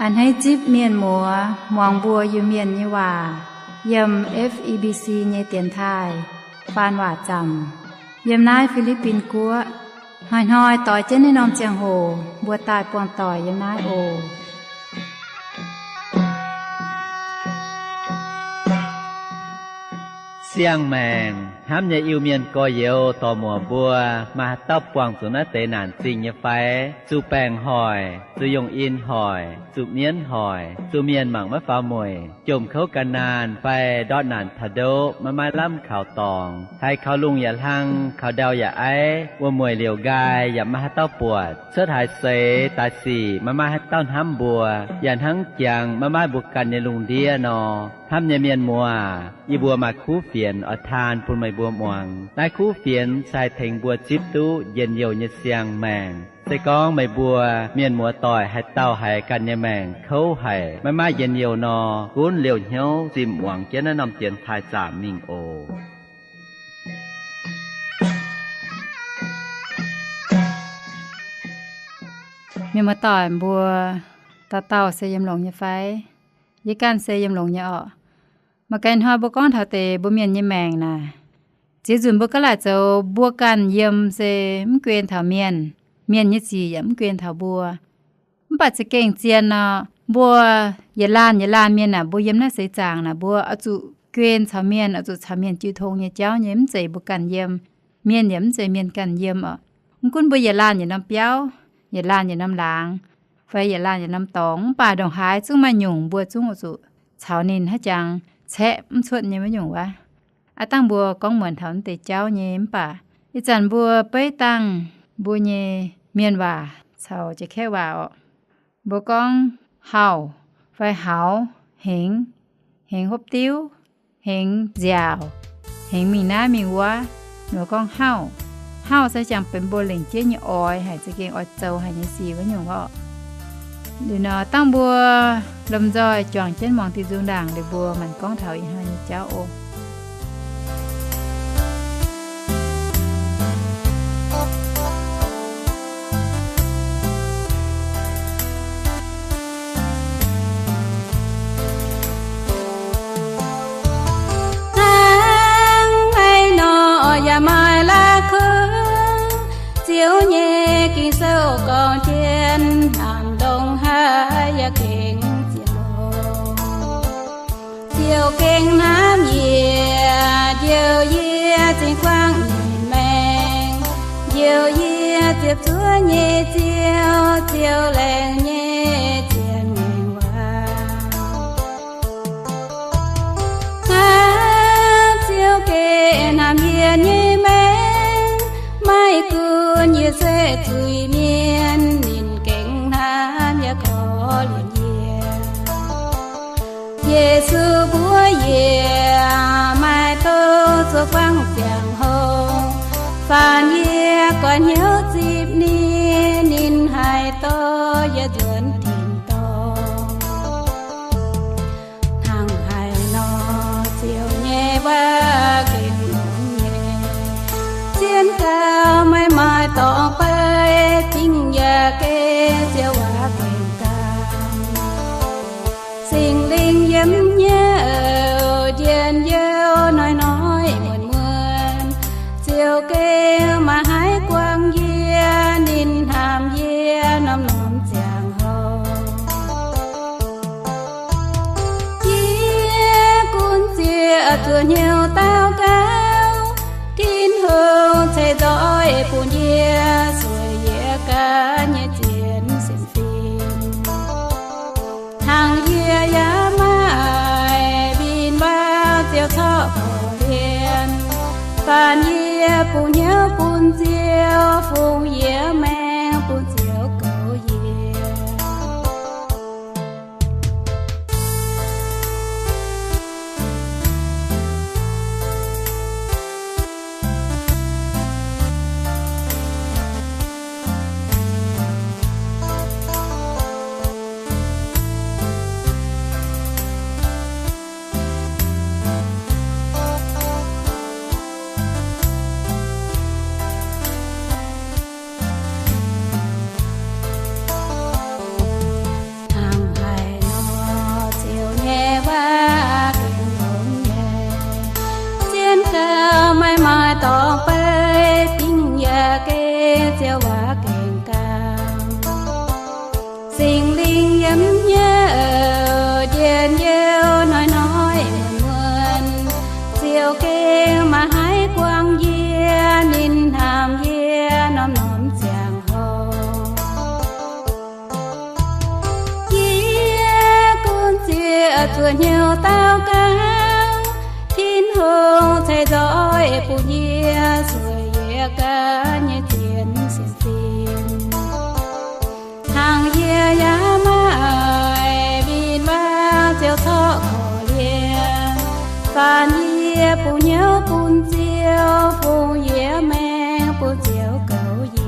A'hneiv zipv mienh muoz muangx mbuo Iu-Mienh nyei waac yiem F E B C nyei dienx taaih faan waac zaamc yiem naaiv Fi^li^bin Guoqv. Hnoi-hnoi doix jienv naaiv norm ziangh hoc mbuo daaih buangh doic yiem naaiv oc. Siang-maengc hnamv nyei Iu-Mienh gorx-youz dorc-muoc mbuo, maaih haaix dauh buangh zuqc naaiv deix naanc zingh nyei fai? Zuqc baengc hoic, zuqc yongh in hoic, zuqc mienv hoic, zuqc mienh mangc maiv faaux mueic, jomc kouv gan naanh fai ndortv naanc taux ndoqv maiv maaih lamh kaux dorngx, haiz kaux lungh yaac hlang, kaux ndau yaac aiv, wuom-mueic liouc nqaai yaac maiv maaih haaix dauh buatc, cuotv haaix seix daaih sic maiv maaih haaix dauh hnamv mbuo, yaac hnangv jangx maiv maaih mbuo ganh nyei lungh ndiev nor. Hnamv nyei mienh muoz, yie mbuo maaih kuv fienx oix taan bun meih mbuo muangx. Naaiv kuv fienx se haih tengx mbuo zipv duqv njien-youh nyei siang-maengc. Se gorngv meih mbuo mienh muoz doic haaix dauh haiz ganh nyei maengc kouv haic, maiv maaih njien-youh nor, gunv liouh hnyouv zimh muangx jienv naaiv norm dienx taaih zaamc mingh oc. Mienh muoz doic mbuo, dauh dauh se yiem longx nyei fai? Yie ganh se yiem longx nyei orqc. Mangc gaax hnoi mbuo gorngv taux deix mbuo mienh nyei maengc naaic, ziex nzunc mbuo gaav laaic zoux mbuo ganh yiem se mv guen taux mienh, mienh nyei zic yaac mv guen taux mbuo. Mv baac za'gengh zien nor, mbuo yietc laanh yietc laanh mienh naaic, mbuo yiem naaiv seix zaangc naaic, mbuo oix zuqc guen caux mienh, oix zuqc caux mienh jiu tong nyei jauv nyei, mv zeiz mbuo ganh yiem. Mienh yaac mv zeiz mienh ganh yiem orqc. Mv gunv mbuo yietc laanh yietc norm biauv, yietc laanh yietc norm laangz, fai yietc laanh yietc norm dorngx, mv baac ndongc haaix zungv maaih nyungc mbuo zungv oix zuqc caux ninh haaix jangx caeqv mv cuotv nyei wuov nyungc wuov. Aav dangh mbuo gorngv muonc taux naaiv deix jauv nyei, mv baac ih zanc mbuo beiv dangh mbuo nyei mienh waac caux Janx-Kaeqv waac orqc. Mbuo gorngv hauh fai haux, hengx, hengx hopv diuv, hengx nziaauc, hengx mingh naaiv mingh wuov, ninh mbuo gorngv hauh. Hauh se jangx benx mbuo lengc jeiv nyei oix haic, za'gengh oix zoux haic nyei sic wuov nyungc orqc. Liuz nor, dangh mbuo lomh nzoih juangc jienv muangx diuh nzung ndaangc liuz mbuo maanc gorngv taux ih hnoi nyei jauv oc. Hnangv haaix nor yaac maaih la'kuqv, Ziouv nyei Ging-Sou gorngv jienv, hnangv ndongc haaix yaac gengh zien longx. Ziouv gengh hnamv yie, njoux yie zinh guangc nyei maengc, njoux yie ziepc zuoqv nyei Ziouv, Ziouv laengz nyei zien maengc waac. Hnangv Ziouv gengh hnamv yie nyei maengc, maiv gunv yie se zuiz-mienh, ninh gengh hnamv yaac korv-lienh yie. Yesu mbuox yie, maaih dongh zuov guangc ziangh hoc, faanh yie goix hnyouv zipv ninh, ninh haih dorh yie nzuonx tin-dorngh. Hnangv haaix nor Ziouv nyei waac gengh longx nyei, zien gau maiv maaih dorngx beiv, zingh yaac gengh Ziouv waac gengh ganh. Singx Lingh yiem hnyouv njien-youh hnoi-hnoi muonz-muonz, Ziouv gengh maiv haih guangc yie, ninh hnamv yie norm-norm ziangh hoc. Yie gunv zieqv zuqc hnyouv daux gaux, Tin-Hungh ceix nzoih bun yie, sueih yie ganh nyei zien sienx fim. Hnangv yie yaac maaih win-wangv Ziouv corc korv-lienh. Faanh yie bungx hnyouv bun Ziouv, fungx yie maengc bun Ziouv goux yie. Hnyouv daux gaux, Tin-Hungh ceix nzoih bun yie, zueiz yie ganh nyei zien sienx fim. Hnangv yie yaac maaih win-wangv Ziouv corc korv yie, faanh yie bungx hnyouv bun Ziouv, bungx yie maengc bun Ziouv goux yie.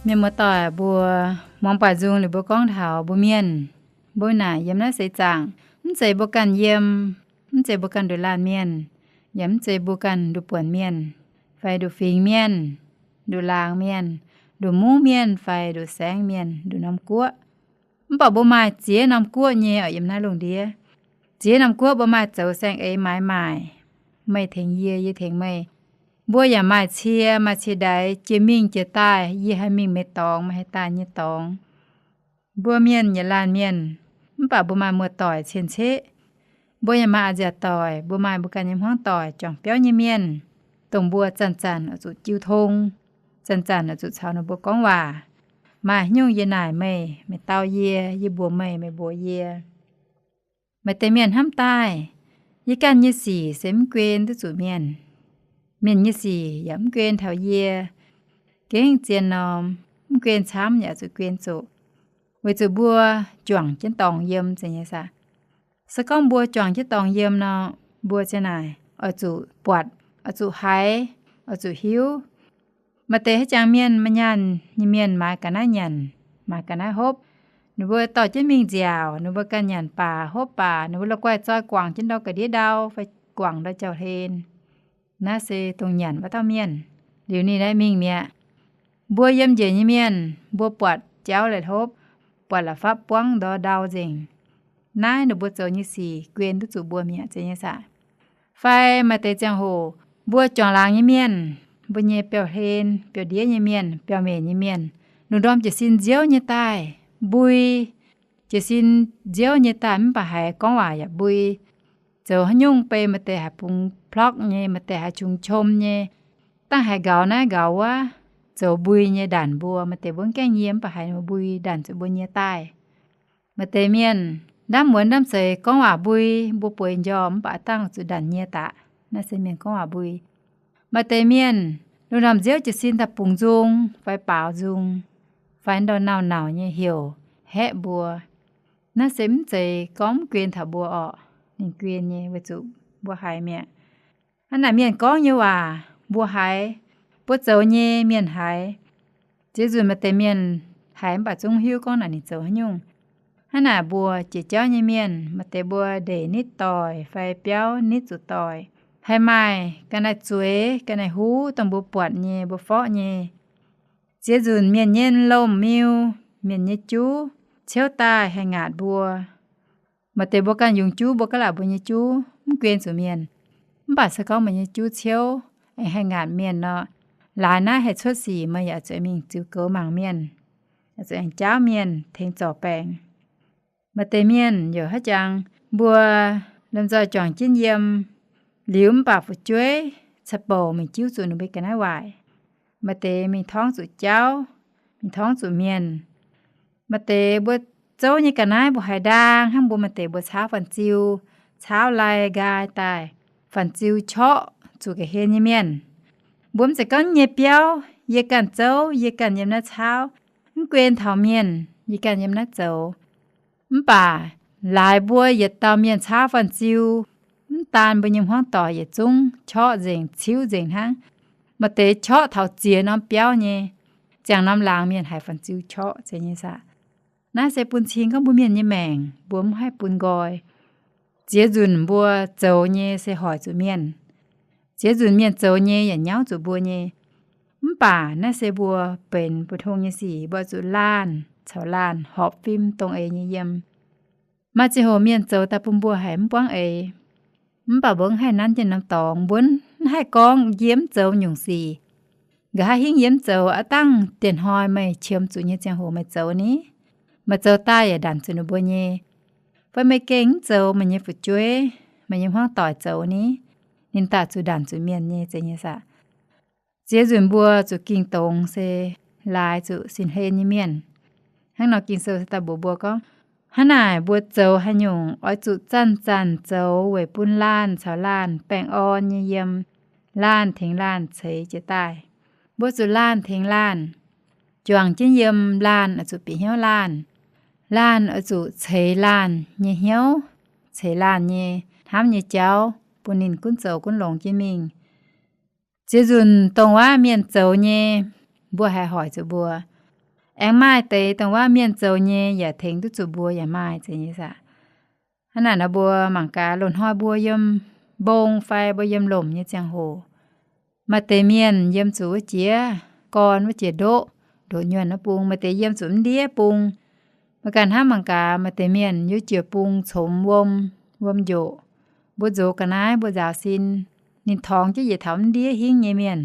Mienh muoz-doic mbuo, muangx baeqc nzung liuz mbuo gorngv taux mbuo mienh, mbuo naaic yiem naaiv seix zaangc, mv zeiz mbuo ganh yiem, mv zeiz mbuo ganh nduqc laanh mienh, yaac mv zeiz mbuo ganh nduqc buonc mienh, fai nduqc fingx mienh, nduqc laangz mienh, nduqc mungv mienh fai nduqc saengv mienh, nduqc norm guoqv. Mv baac mbuo maaih ziex norm guoqv nyei oc yiem naaiv lungh ndiev. Ziex norm guoqv mbuo maaih zoux saeng-eix maaiz maaic. Meih tengx yie, yie tengx meih. Mbuo yaac maaih cie, maaih cie ndaix, jiex mingh jiex daaih, yie haih mingh meih dorngx, meih haih daaih nyei dorngx. Mbuo mienh yietc laanh mienh, mv baac mbuo maaih muoz-doic cien-ceqv. Mbuo yaac maaih a'nziaauc doic, mbuo maaih mbuo ganh nyei hmuangv doic, juangc biauv nyei mienh, dongh mbuo zanc-zanc oix zuqc jiu tong, zanc-zanc oix zuqc caux ninh mbuo gorngv waac. Maaih haaix nyungc yie naaic meih, meih dau yie, yie mbuox meih, meih mbuox yie. Maaih deix mienh hnamv daaih, yie ganh nyei sic se mv guen duqv zuqc mienh. Mienh nyei sic yaac mv guen taux yie. Gengh zien norm, mv guen camv yaac zuqc guen zuqc. Weic zuqc mbuo juangc jienv dorngx yiem zeiz nyei saah. Se gorngv mbuo juangc jienv dorngx yiem nor, mbuo ziang naaic oix zuqc buatc, oix zuqc haiz, oix zuqc hiuv. Maaih deix haaix jangx mienh, maaih nyaanh nyei mienh maaiz ga'naaiv nyanc, maaiz ga'naaiv hopv. Ninh mbuo dorh jienv mingh nziaauc, ninh mbuo ganh nyanc baac hopv baac, ninh mbuo la'guaih zoi guangc jienv ndau ga'ndiev ndau fai guangc ndau jauv-hlen. Naaiv se dongh nyanc wuov dauh mienh. Liuz ninh naaiv mingh mi'aqv. Mbuo yiem njiec nyei mienh, mbuo buatc jauv laih hopv, buatc la'fapv buangv ndor ndau nzengc. Naaiv ninh mbuo zoux nyei sic guen duqv zuqc mbuo mi'aqv zeiz nyei saah. Fai maaih deix ziangh hoc mbuo juangc laangz nyei mienh, mbuo nyei biauv-hlen, biauv-ndiev nyei mienh, biauv-mbenc nyei mienh, lungh ndorm jiez sin nziouv nyei daaih, mbui, jiez sin nziouv nyei daaih mv baac haiz gorngv waac yaac mbui. Zoux haaix nyungc bei maaih deix haiz bungx plorqv nyei, maaih deix haiz qungx qom nyei, dangh haiz nqaaux naaiv nqaaux wuov, zoux mbui nyei ndanc mbuo. Maaih deix mbuo mv gaengh yiem mv baac haiz mbui ndanc zuqc mbuo nyie daaih. Maaih deix mienh ndamv muonz ndamv seix gorngv waac mbui, mbuo bueix njormh mv baac dangh zuqc ndanc nyie daaih. Naaiv se mienh gorngv waac mbui. Maaih deix mienh lungh ndorm nziouv jiez sin daaih bungx nzung fai baaux nzung, fai ndau nauc-nauc nyei heuc haeqv mbuo. Naaiv se mv zeiz gorngv mv guen taux mbuo orqc, ninh guen nyei weic zuqc mbuo haiz mi'aqv. Hnangv naaic mienh gorngv nyei waac mbuo haiz, mbuo zoux nyei mienh haiz. Ziex nzunc maaih deix mienh haiz mv baac zungv hiuv gorngv naaic ninh zoux haaix nyungc. Hnangv naaic mbuo jiex jauv nyei mienh, maaih deix mbuo ndeic nitv doic fai biauv nitv zuqc doic, haih maaih ga'naaiv zueiz, ga'naaiv huv dongh mbuo buatc nyei, mbuo forqv nyei. Ziex nzunc mienh nyei lomh miu, mienh nyei juv ciouv daaih haih ngaatc mbuo. Maaih deix mbuo ganh yungz juv mbuo gaav laac mbuo nyei juv mv guen zuqc mienh. Mv baac se gorngv meih nyei juv ciouv aengx haih ngaatc mienh nor, laaix naaiv haih cuotv sic meih yaac zuqc mingh ziux goux mangc mienh, zuqc aengx jaauv mienh tengx zorc baengc. Maaih deix mienh yaac haiz jangx mbuo lomh nzoih juangc jienv yiem liuz mv baac fu'jueiv ca'bouc mingh jiuv zuqc ninh mbuo ga'naaiv waaic. Maaih deix mingh torngv zuqc jaauv, mingh torngv zuqc mienh. Maaih deix mbuo zouv nyei ga'naaiv mbuo haiz ndaang hnangv mbuo maaih deix mbuo caauv fanh ziu, caauv lai nqaai daaih, fanh ziu qorqv zuqc ga'hlen nyei mienh. Mbuo mv zeiz gorngv nyei biauv yie ganh zouv, yie ganh yiem naaiv caauv, mv guen taux mienh yie ganh yiem naaiv zoux. Mv baac laaix mbuo yietc dauh mienh caauv fanh ziu, mv daan mbuo nyei hmuangv doic yietc zungv qorqv nzengc, ciuv nzengc hnangv. Maaih deix qorqv taux ziex norm biauv nyei, ziangh norm laangz mienh haiz fanh ziu qorqv zeiz nyei saah. Naaiv se bun cing gorngv mbuo mienh nyei maengc mbuo mv haih bun nqoi. Ziex nzunc mbuo zoux nyei se hoic zuqc mienh. Ziex nzunc mienh zoux nyei yaac nyauv zuqc mbuo nyei. Mv baac naaiv se mbuo benx mbu'ndongx nyei sic, mbuo zuqc laanh caux laanh horpc fim dongh eix nyei yiem. Maaih ziangh hoc mienh zoux daaih bun mbuo haiz mv buangv eix. Mv baac mbuo mv haih nanv jienv norm dorngx, mbuo mv haih gorngv yie mv zoux nyungc sic. Nqa'haav hingv yie mv zoux, aav dangh dieh hnoi meih qiemx zuqc nyei ziangh hoc meih zoux ni. Meih zoux daaih yaac ndanc zuqc ninh mbuo nyei. Fai meih gengh mv zoux, meih nyei fu'jueiv, Meih nyei hmuangv doic zoux ni, ninh daaih zuqc ndanc zuqc mienh nyei zeiz nyei saah. Ziex nzunc mbuo zuqc ging dongz se laaix zuqc sin-hlen nyei mienh. Hnangv nor Ging-Sou se daaih mbuox mbuo gorngv, hnangv naaic mbuo zoux haaix nyungc oix zuqc zanc-zanc zoux weic bun laanh caux laanh baengh orn nyei yiem, laanh tengx laanh ceix jiez daaih. Mbuo zuqc laanh tengx laanh juangc jienv yiem, laanh oix zuqc bieqc hnyouv laanh. Laanh oix zuqc ceix laanh nyei hnyouv, ceix laanh nyei hnamv nyei jauv, bun ninh gunv zoux gunv longx jienv mingh. Ziex nzunc dongh wuov mienh zoux nyei, mbuo haiz hoic zuqc mbuo. Aengx maaih deix dongh wuov mienh zoux nyei yaac tengx duqv zuqc mbuo yaac maaih zeiz nyei saah. Hnangv naaic nor mbuo mangc gaax loz-hnoi mbuo yiem mbong fai mbuo yiem lomc nyei ziangh hoc, maaih deix mienh yiem zuqc wuov jiex gorn wuov jiex ndoqv, ndoqv nyuonh wuov bung, maaih deix yiem zuqc mv ndiev bung. Meih ganh hnamv mangc gaax, maaih deix mienh yiem jiex bung comx wuom, wuom njoqc. Mbuo nzox ga'naaiv mbuo nzaaux sin, ninh torngx jienv yietc taux mv ndiev hingv nyei mienh.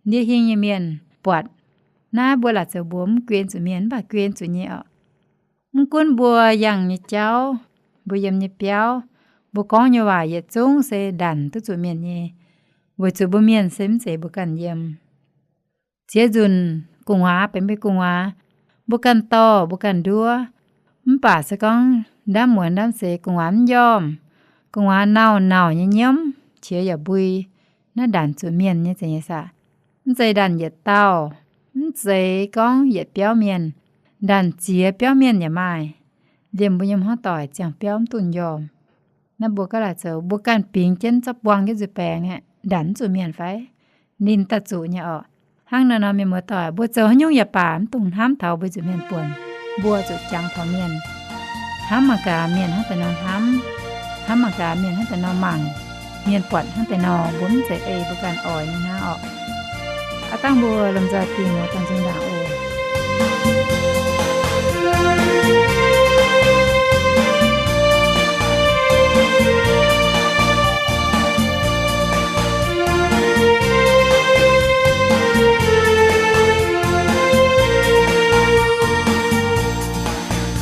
Ndiev hingv nyei mienh buatc, naaiv mbuo laaic zoux mbuox mv guen zuqc mienh mv baac guen zuqc nyei oc. Mv gunv mbuo yangh nyei jauv, mbuo yiem nyei biauv, mbuo gorngv nyei waac yietc zungv se ndanc duqv zuqc mienh nyei, weic zuqc mbuo mienh se mv zeiz mbuo ganh yiem. Ziex nzunc gu'nguaaz benx mbuo gu'nguaaz, mbuo ganh dorh, mbuo ganh nduov. Mv baac se gorngv ndaamv muonz ndaamv seix gu'nguaaz mv njormh, gu'nguaaz nauc-nauc nyei nyiemv qiex yaac mbui, naaiv ndanc zuqc mienh nyei zeiz nyei saah. Mv zeiz ndanc yietc dauh, mv zeiz gorngv yietc biauv mienh, ndanc ziex biauv mienh yaac maaih. Liemh mbuo nyei hmuangv doic ziangh biauv mv duqv njormh. Naaiv mbuo gaav laaic zoux mbuo ganh bingx jienv zorqv buang jienv nzuih baengx aeqv, ndanc mv zuqc mienh fai? Ninh daaih zuqc nyei orqc. Hnangv naaiv nor mienh muoz doic, mbuo zoux haaix nyungc yaac baac mv dungx hnamv taux mbuo zuqc mienh buonc. Mbuo zuqc jangx taux mienh. Hnamv mangc gaax mienh hnangv daaih nor hnamv. Hnamv mangc gaax mienh hnangv daaih nor mangc. Mienh buatc hnangv daaih nor, mbuo mv zeiz ei mbuo ganh oix nyei hnangv orqc. Aav dangh mbuo lomh nzoih dingh muoz-doic nzung ndaangc oc.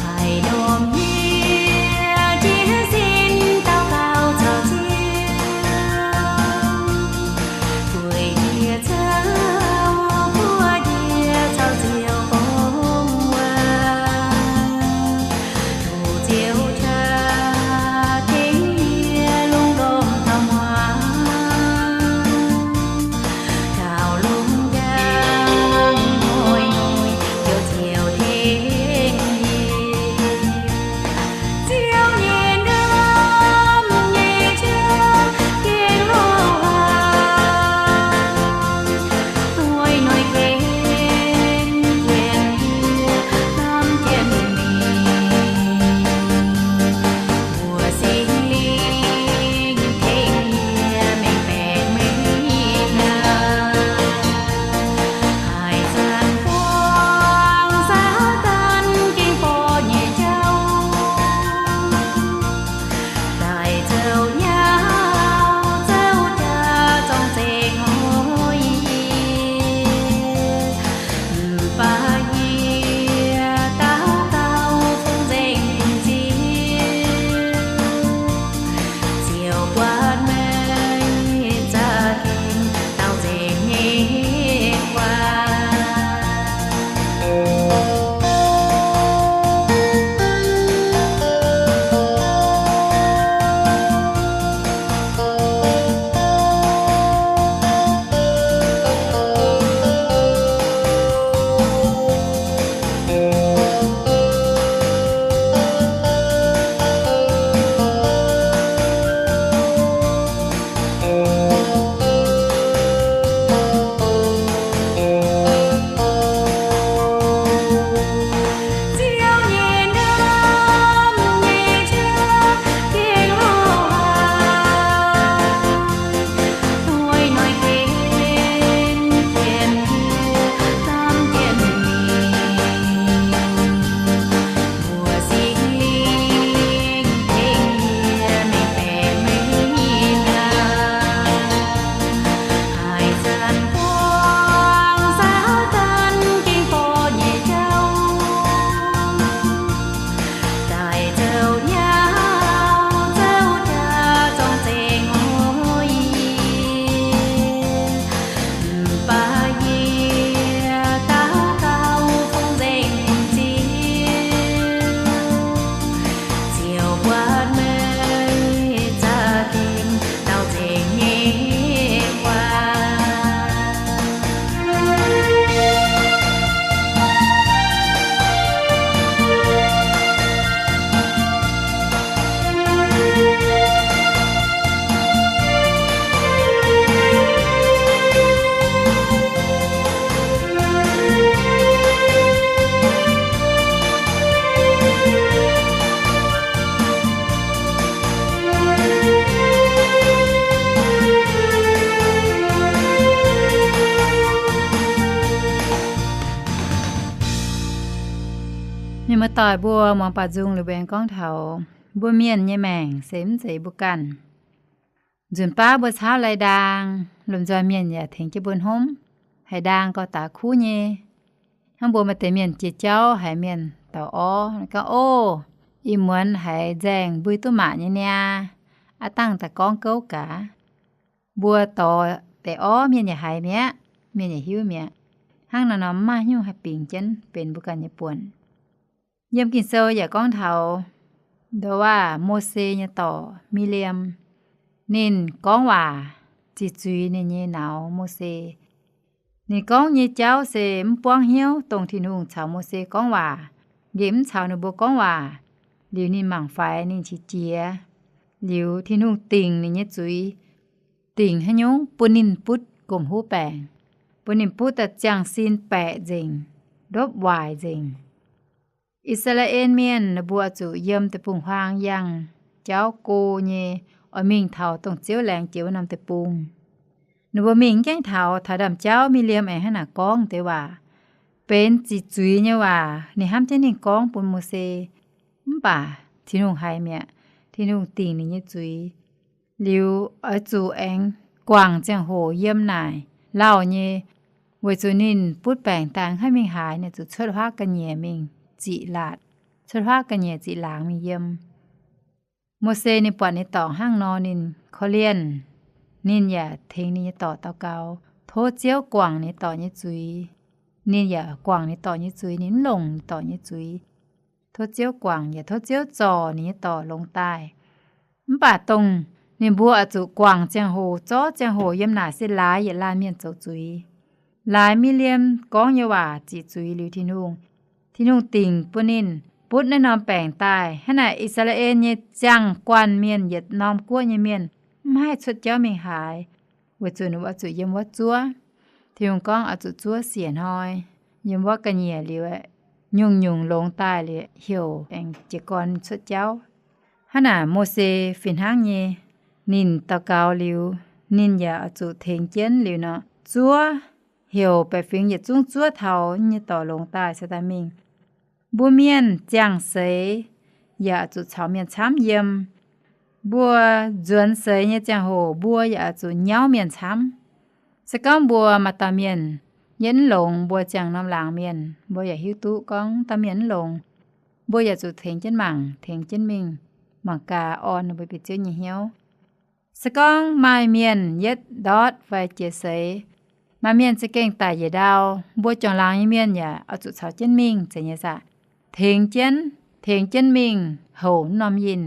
Haiz lomh hniev jienv sin daux gaux caux Ziouv, bueix ndie-ciouv buov ndie caux Doic mbuo muangx baaux nzung liuz mbuo aengx gorngv taux mbuo mienh nyei maengc se mv zeiz mbuo ganh. Nzunc baav mbuo caauv lai ndaang, lomh nzoih mienh yaac tengx jienv mbuo hnomv, haiz ndaang gauh daaix kuv nyei. Hnangv mbuo maaih deix mienh jiex jauv haiz mienh daux orv, gorngv, Ov, ih muonz haiz nzaeng mbui duqv maac nyei niaa, aav dangh daaih gorngv gouv gaax. Mbuo dorh deix orv mienh yaac haiz mi'aqv, mienh yaac hiuv mi'aqv. Hnangv naaiv nor mv maaih haaix nyungc haih bingx jienv benx mbuo ganh nyei buonc. Yiem Ging-Sou yaac gorngv taux ndo waac Mose nyei dorc, Mi^li^am. Ninh gorngv waac ziqc zuiz ninh nyei nauz, Mose. Ninh gorngv nyei jauv se mv buangv hnyouv, dongh Tin-Hungh caux Mose gorngv waac, nqemh mv caux ninh mbuo gorngv waac. Liuz ninh mangc faix ninh qiex jiez. Liuz Tin-Hungh dingc ninh nyei zuiz, dingc haaix nyungc, bun ninh butv gomh huv baengc, bun ninh butv daaih ziangh sin baeqc nzengc, ndopv waaic nzengc. I^saa^laa^en Mienh ninh mbuo zuqc yiem deic-bung-huaang yangh jauv go nyei, oix mingh taux dongh Ziouv laengz jiex wuov norm deic-bung. Ninh mbuo mingh mv gaengh taux, taux ndaamv jauv Mi^li^am aengx hnangv naaic gorngv deix waac, benx ziqc zuiz nyei waac. Ninh hnamv jienv ninh gorngv bun Mose, mv baac Tin-Hungh haiz mi'aqv. Tin-Hungh dingc ninh nyei zuiz. Liuz oix zuqc aengx guangc ziangh hoc yiem naaic lauh nyei, weic zuqc ninh butv baengc daaih mv haih mingh haaix, ninh zuqc cuotv huaav ga'nyiec mingh ziqc laatc, cuotv huaav ga'nyiec ziqc laangz mingh yiem. Mose ninh buatc ninh dorc hnangv nor ninh korv-lienh. Ninh yaac tengx ninh nyei dorc daux gaux, tov Ziouv guangc ninh dorc nyei zuiz. Ninh yaac guangc ninh dorc nyei zuiz, ninh mv longc ninh dorc nyei zuiz. Tov Ziouv guangc yaac tov Ziouv zorc ninh nyei dorc longx daaih. Mv baac dongh ninh mbuo oix zuqc guangc ziangh hoc, zorqv ziangh hoc yiem naaic se laaix yietc laanh mienh zoux zuiz. Laaix Mi^li^am gorngv nyei waac ziqc zuiz liuz Tin-Hungh, Tin-Hungh dingc bun ninh butv naaiv norm baengc daaih. Hnangv naaic I^saa^laa^en nyei ziangh guanh mienh, yietc norm guoqv nyei mienh, mv haih cuotv jauv mingh haaix, weic zuqc ninh mbuo zuqc yiem wuov zuov. Tin-Hungh gorngv oix zuqc zuov siec hnoi, yiem wuov ga'nyiec liuz, nyungc-nyungc longx daaih liuz heuc aengx jiez gorn cuotv jauv. Hnangv naaic Mose fih hnangv nyei, ninh daux gaux liuz, ninh yaac oix zuqc tengx jienv liuz nor, zuov, heuc baeqc fingx yietc zungv zuov taux nyei dorc longx daaih cingx daaih mingh. Mbuo mienh ziangh seix yaac zuqc caux mienh camv yiem. Mbuo nzuonx seix nyei ziangh hoc mbuo yaac zuqc nyauv mienh camv. Se gorngv mbuo maaih dauh mienh yiem mv longx, mbuo ziangh norm laangz mienh, mbuo yaac hiuv duqv gorngv dauh mienh mv longx, mbuo yaac zuqc tengx jienv mangc, tengx jienv mingh, mangc gaax orn ninh mbuo bieqc Ziouv nyei hnyouv. Se gorngv maaih mienh yietv ndortv fai jiex seix, maaih mienh za'gengh daic njiec ndau, mbuo juangc laangz nyei mienh yaac oix zuqc caux jienv mingh zeiz nyei saah? Tengx jienv, tengx jienv mingh houc norm yinh,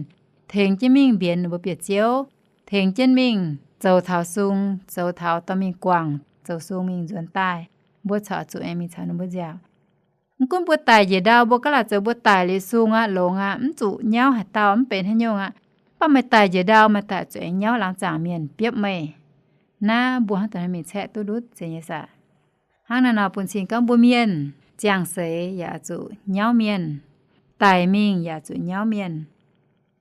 tengx jienv mingh mbienx ninh mbuo bieqc Ziouv, tengx jienv mingh zoux taux sung, zoux taux dorh mingh guangc, zoux sung mingh nzuonx daaih, mbuo corc zuqc aengx mingh caux ninh mbuo nziaauc. Mv gunv mbuo daic njiec ndau, mbuo gaav laaic zoux mbuo daic liuz sung aqv, longx aqv, mv zuqc nyauv haaix dauh, mv benx haaix nyungc aqv. Mv baac meih daic njiec ndau, meih daic zuqc aengx nyauv laangz zaangc mienh biopv meih. Naaiv mbuo hnangv daaih mingh caeqv duqv ndutv zeiz nyei saah? Hnangv naaiv nor bun cing gorngv mbuo mienh ziangh seix yaac zuqc nyauv mienh, daic mingh yaac zuqc nyauv mienh.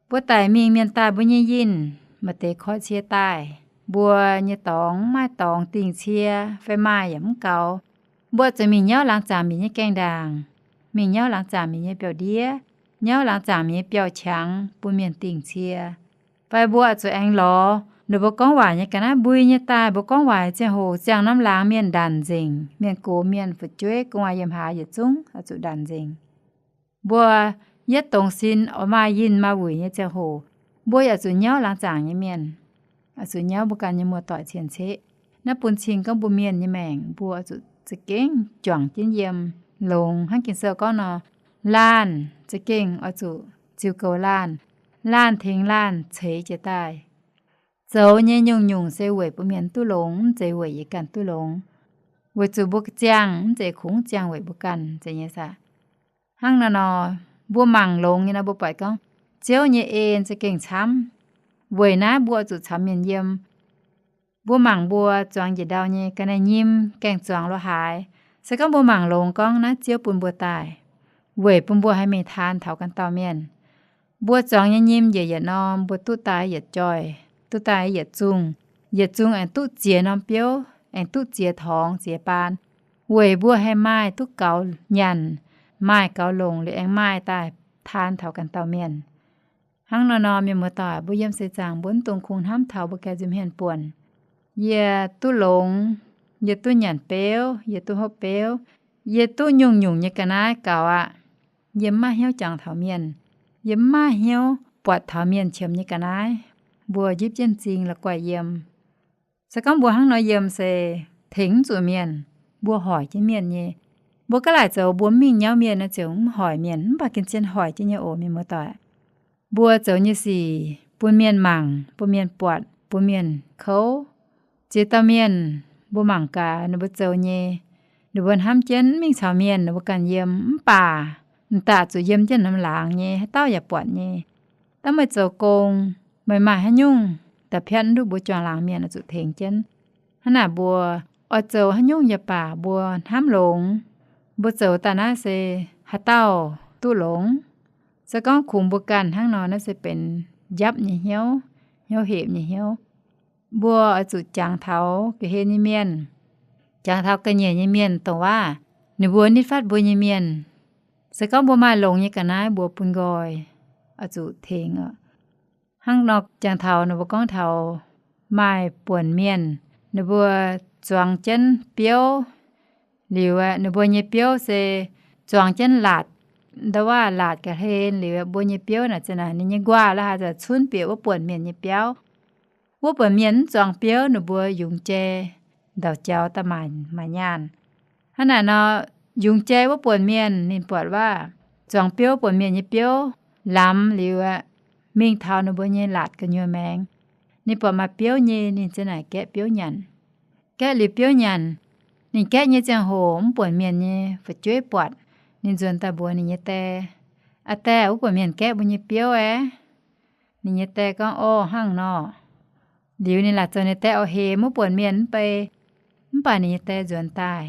Mbuo daic mingh, mienh daaih mbuo nyei yinh, maaih deix koi cie daaih, mbuo nyei dorngx mv maaih dorngx dingh cie, fai maaih yaac mv gaux. Mbuo zuqc mingh nyauv laangz zaangc mienh nyei gaengh ndaangc, mingh nyauv laangz zaangc mienh nyei biauv-ndiev, nyauv laangz zaangc mienh nyei biauv-qangx bun mienh dingh cie. Fai mbuo zuqc aengx lorz ninh mbuo gorngv waac nyei ga'naaiv mbui nyei daaih. Mbuo gorngv waac ziangh hoc ziangh norm laangz mienh ndanc nzengc, mienh gox mienh fu'jueiv gu'nguaaz yiem haaix yietc zungv zuqc ndanc nzengc. Mbuo yietv dongz sin oix maaih yinh maaih wuic nyei ziangh hoc, mbuo yaac zuqc nyauv laangz zaangc nyei mienh, zuqc nyauv mbuo ganh nyei muoz-doic cien-ceqv. Naaiv bun cing gorngv mbuo mienh nyei maengc mbuo zuqc za'gengh juangc jienv yiem, longx hnangv Ging-Sou gorngv nor, laanh za'gengh oix zuqc ziux goux laanh, laanh tengx laanh ceix jiez daaih. Zoux nyei nyungc-nyungc se weic bun mienh duqv longx, mv zeiz weic yie ganh duqv longx. Weic zuqc mbuo ziangh mv zeiz kungx ziangh weic mbuo ganh zeiz nyei saah? Hnangv naaiv nor, mbuo mangc longx nyei nor mbuo buatc gorngv Ziouv nyei en za'gengh camv. Weic naaiv mbuo zuqc caux mienh yiem. Mbuo mangc mbuo zuangx njiec ndau nyei ga'naaiv nyim gaengh zuangx lo haaix. Se gorngv mbuo mangc longx gorngv naaiv Ziouv bun mbuo daaih, weic bun mbuo haih mingh taan taux ganh dauh mienh. Mbuo zuangx nyei nyim njiec yietc norm, mbuo duqv daaih yietc joih, duqv daaih yietc zungh, yietc zungh aengx duqv ziex norm biouv, aengx duqv ziex torngx ziex baan, weic mbuo haih maaih duqv gaux nyanc, maaih gaux longc liuz aengx maaih daaih taan taux ganh dauh mienh. Hnangv nor nor, mienh muoz-doic, mbuo yiem seix zaangc mbuo mv dungx kungx hnamv taux mbuo ganh nza'hmien buonc. Yie duqv longx, yie duqv nyanc beuv, yie duqv hopv beuv, yie duqv nyungc-nyungc nyei ga'naaiv gaux aqv. Yie mv maaih hnyouv jangx taux mienh. Yie mv maaih hnyouv buatc taux mienh qiemx nyei ga'naaiv. Mbuo njipv jienv m'zing la'guaih yiem. Se gorngv mbuo hnangv nor yiem se tengx mv zuqc mienh. Mbuo hoic jienv mienh nyei. Mbuo gaav laaic zoux mbuo mv mingh nyauv mienh naaiv ziouc mv hoic mienh, mv baac gengh zien hoic jienv nyei oc, mienh muoz-doic. Mbuo zoux nyei sic bun mienh mangc, bun mienh buatc, bun mienh kouv. Ziex dauh mienh mbuo mangc gaax ninh mbuo zoux nyei, ninh mbuo hnamv jienv mv mingh caux mienh, ninh mbuo ganh yiem, mv baac m'daaih zuqc yiem jienv norm laangz nyei, haaix dauh yaac buatc nyei. Dangh meih zoux gong, meih maaih haaix nyungc da'piatv mv duqv mbuo juangc laangz mienh oix zuqc tengx jienv. Hnangv naaic mbuo oix zoux haaix nyungc yaac baac mbuo hnamv longx. Mbuo zoux daaih naaiv se haaix dauh duqv longx. Se gorngv kungx mbuo ganh hnangv nor, naaiv se benx njapv nyei hnyouv, hnyouv hepc nyei hnyouv. Mbuo oix zuqc jangx taux ga'hlen nyei mienh, jangx taux ga'nyiec nyei mienh, dongh waac ninh mbuo nitv fatv mbuo nyei mienh. Se gorngv mbuo maaih longx nyei ga'naaiv mbuo bun nqoi, oix zuqc tengx oc. Hnangv nor jangx taux ninh mbuo gorngv taux maaih buonc mienh, ninh mbuo zuangx jienv biouv. Liuz aeqv, ninh mbuo nyei biouv se zuangx jienv laatc, ndau waac laatc ga'hlen. Liuz aeqv, mbuo nyei biouv naaic za'naaic ninh nyei nquaah la'haaix zanc cunv bieqc wuov buonc mienh nyei biauv. Wuov buonc mienh mv zuangx biouv, ninh mbuo yungz jai ndauc jaux daaih maaic, maaic nyaanh. Hnangv naaic nor, yungz jai wuov buonc mienh ninh buatc waac zuangx biouv buonc mienh nyei biouv lamz liuz aeqv, mingh taux ninh mbuo nyei laatc gu'nyuoz maengx. Ninh buatc maaih biouv nyei, ninh za'naaic gaeqv biouv nyanc. Gaeqv liuz biouv nyanc, ninh gaeqv nyei ziangh hoc mv buonc mienh nyei fu'jueiv buatc. Ninh nzuonx daaih mbuox ninh nyei die, Aa die, wuov buonc mienh gaeqv mbuo nyei biouv aeqv. Ninh nyei die gorngv, Orv, hnangv nor. Liuz ninh laaic zoux ninh die oix hemx wuov buonc mienh mv bei. Mv baac ninh nyei die nzuonx daaih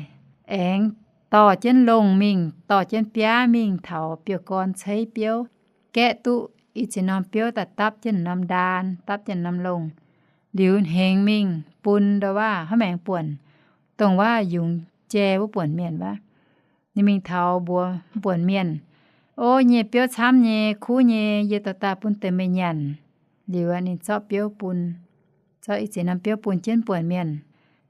aengx dorh jienv longh mingh, dorh jienv biaav mingh taux biouv-gorn ceix biouv, gaeqv duqv i ziex norm biouv daaih dapv jienv norm ndaan, dapv jienv norm longh. Liuz hengx mingh bun ndau waac hnangv maengx buonc, dongh waac yungz jai wuov buonc mienh wuov. Ninh mingh taux mbuox buonc mienh, O, nyei biouv camv nyei, kuv nyei, yie dorh daaih bun deix meih nyanc. Liuz ninh zorqv biouv bun, zorqv i ziex norm biouv bun jienv buonc mienh.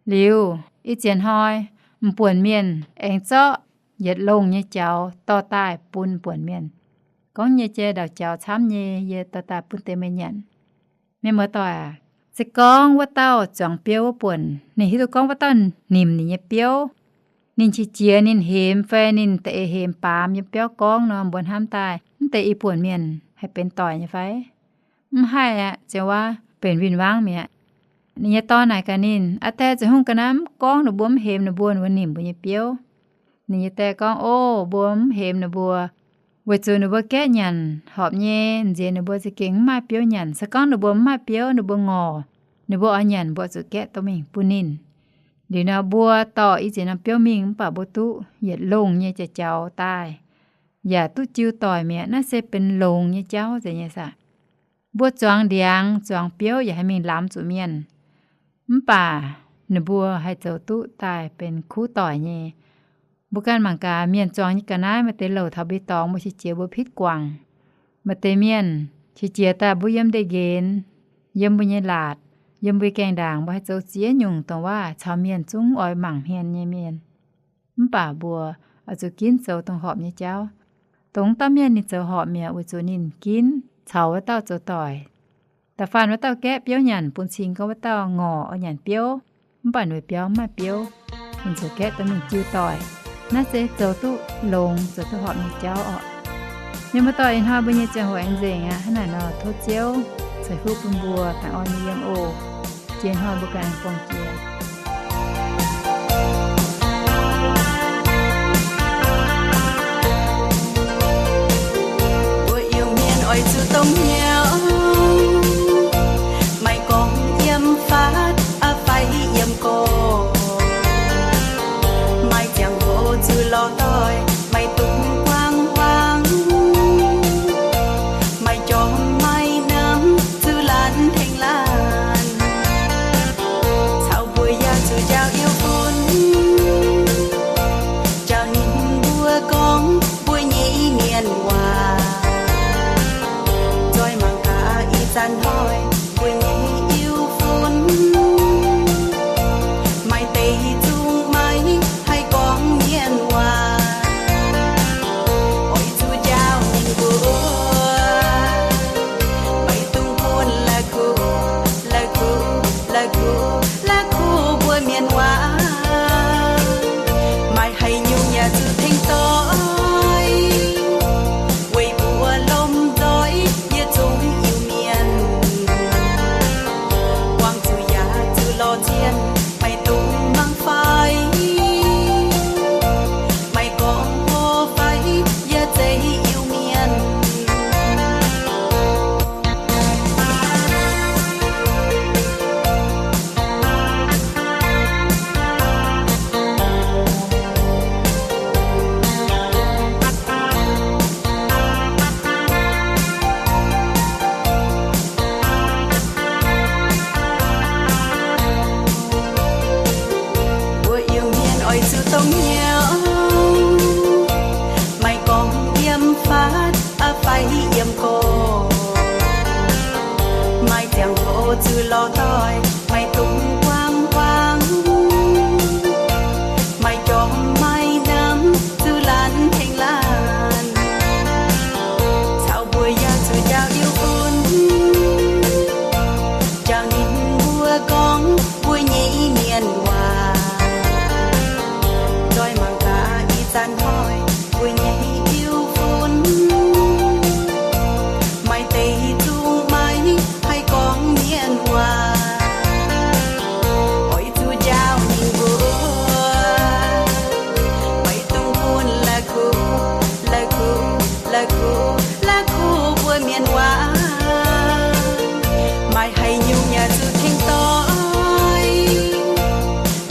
Liuz i ziex hnoi, m'buonc mienh aengx zorqv yietc longh nyei jaux dorh daaih bun buonc mienh, gorngv, Nyei jai ndauc jaux camv nyei, yie dorh daaih bun deix meih nyanc. Mienh muoz-doic aac, se gorngv wuov dauh zuangx biouv wuov buonc ninh hiuv duqv gorngv wuov dauh nimc ninh nyei biouv, ninh qiex jiez ninh hemx fai ninh da'eix hemx baamz yiem biauv gorngv nor, mbuo hnamv daaih mv deix i buonc mienh haih benx doic nyei fai? Mv haih aqv, ziouc waac benx win-wangv mi'aqv. Ninh nyei dorn naaic gaax ninh, Aa die, ziouc hungh ga'naaiv mv gorngv ninh mbuo, mv hemx ninh mbuo, ninh mbuo nimc mbuo nyei biouv. Ninh nyei die gorngv, O, mbuo mv hemx ninh mbuo, weic zuqc ninh mbuo gaeqv nyanc horpc nyei, nziex ninh mbuo za'gengh mv maaih biouv nyanc. Se gorngv ninh mbuo mv maaih biouv, ninh mbuo ngorc, ninh mbuo oix nyanc, mbuo zuqc gaeqv dorh mingh bun ninh. Liuz nor mbuo dorh i ziex norm biouv mingh mv baac mbuo duqv yietc longh nyei jaux daaih, yaac duqv jiu doic mi'aqv. Naaiv se benx longx nyei jauv nzengc nyei saah. Mbuo zuangx ndiangx zuangx biouv yaac haih mingh lamz zuqc mienh, mv baac ninh mbuo haih zoux duqv daaih benx kuv doic nyei. Mbuo ganh mangc gaax, mienh zuangx nyei ga'naaiv maaih deix louc taux mbuo dorngx, mbuo qiex jiez mbuo pitv guangc. Maaih deix mienh qiex jiez daaih mbuo yiem ndeic-nqenx, yiem mbuo nyei laatc, yiem mbuo gaengh ndaangc, mbuo haih zoux ziex nyungc dongh waac caux mienh zungv oix mangc hmien nyei mienh. Mv baac mbuo oix zuqc ginv zoux dongh horpc nyei jauv. Dongh dauh mienh ninh zoux horpc mi'aqv, weic zuqc ninh ginv caux wuov dauh zoux doic. Da'faanh wuov dauh gaeqv biouv nyanc bun cing gorngv wuov dauh ngorc oix nyanc biouv, mv baac ninh mbuo biauv mv maaih biouv, ninh ziouc gaeqv dorh mingh jiu doic. Naaiv se zoux duqv longx, zoux duqv horpc nyei jauv orqc. Mienh muoz-doic, ih hnoi mbuo nyei ziangh hoc aengx nzengc aqv. Hnangv naaic nor tov Ziouv ceix fuqv bun mbuo dangh orn nyei yiem oc. Jiex hnoi mbuo ganh buangh jiex. Mbuo Iu-Mienh oix zuqc dongh hnyouv, maiv gorngv yiem faatv fai yiem gorx, maaih ziangh hoc zuqc lorz doic, maiv dungx guangc hmuangx, maiv jorm maiv namx zuqc laanh tengx laanh, caux mbuo yaac zuqc njaaux Iu-Fun, njaaux ninh mbuo gorngv Kuv, la'kuqv mbuo mienh waac, maaih haaix nyungc yaac zuqc tengx doix, weic mbuo lomh nzoih yietc zungv Iu-Mienh. Buangh zuqc yaac zuqc lorz cien, maiv dungx mangc fai, maiv gorngv hlo fai, yie zeiz Iu-Mienh. Mbuo Iu-Mienh oix zuqc dongh hnyouv, maiv gorngv yiem faatv fai yiem gorx, maaih ziangh hoc zuqc lorz doic, maiv dungx guangc guangc, maaih jorm maaih namx zuqc laanh tengx laanh, caux mbuo yaac zuqc njaaux Iu-fun, njaaux ninh mbuo gorngv mbuo nyei mienh waac, nzoih mangc gaax ih zanc hnoi mbuo nyei Iu-fun, maaih deix zungv maiv haih gorngv mienh waac. Oix zuqc njaaux ninh mbuo, maiv dungx bun la'kuqv, la'kuqv, la'kuqv, la'kuqv mbuo mienh waac. Maaih haaix nyungc yaac zuqc tengx doix,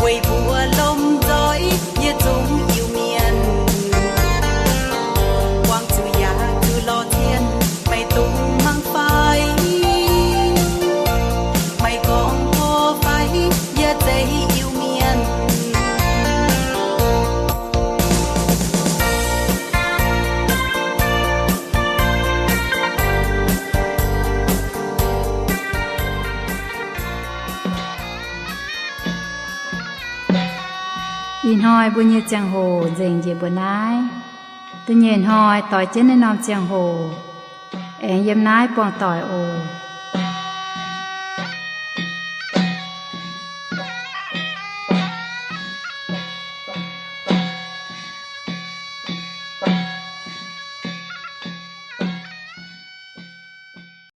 weic mbuo lomh nzoih yietc zungv Iu-Mienh. Buangh zuqc yaac zuqc lorz cien, maiv dungx mangc fai, maiv gorngv hlo fai, yie zeiz Iu-Mienh. Ih hnoi mbuo nyei ziangh hoc nzengc njiec mbuo naaiv. Da'nyeic hnoi doix jienv naaiv norm ziangh hoc, aengx yiem naaiv buangh doic oc.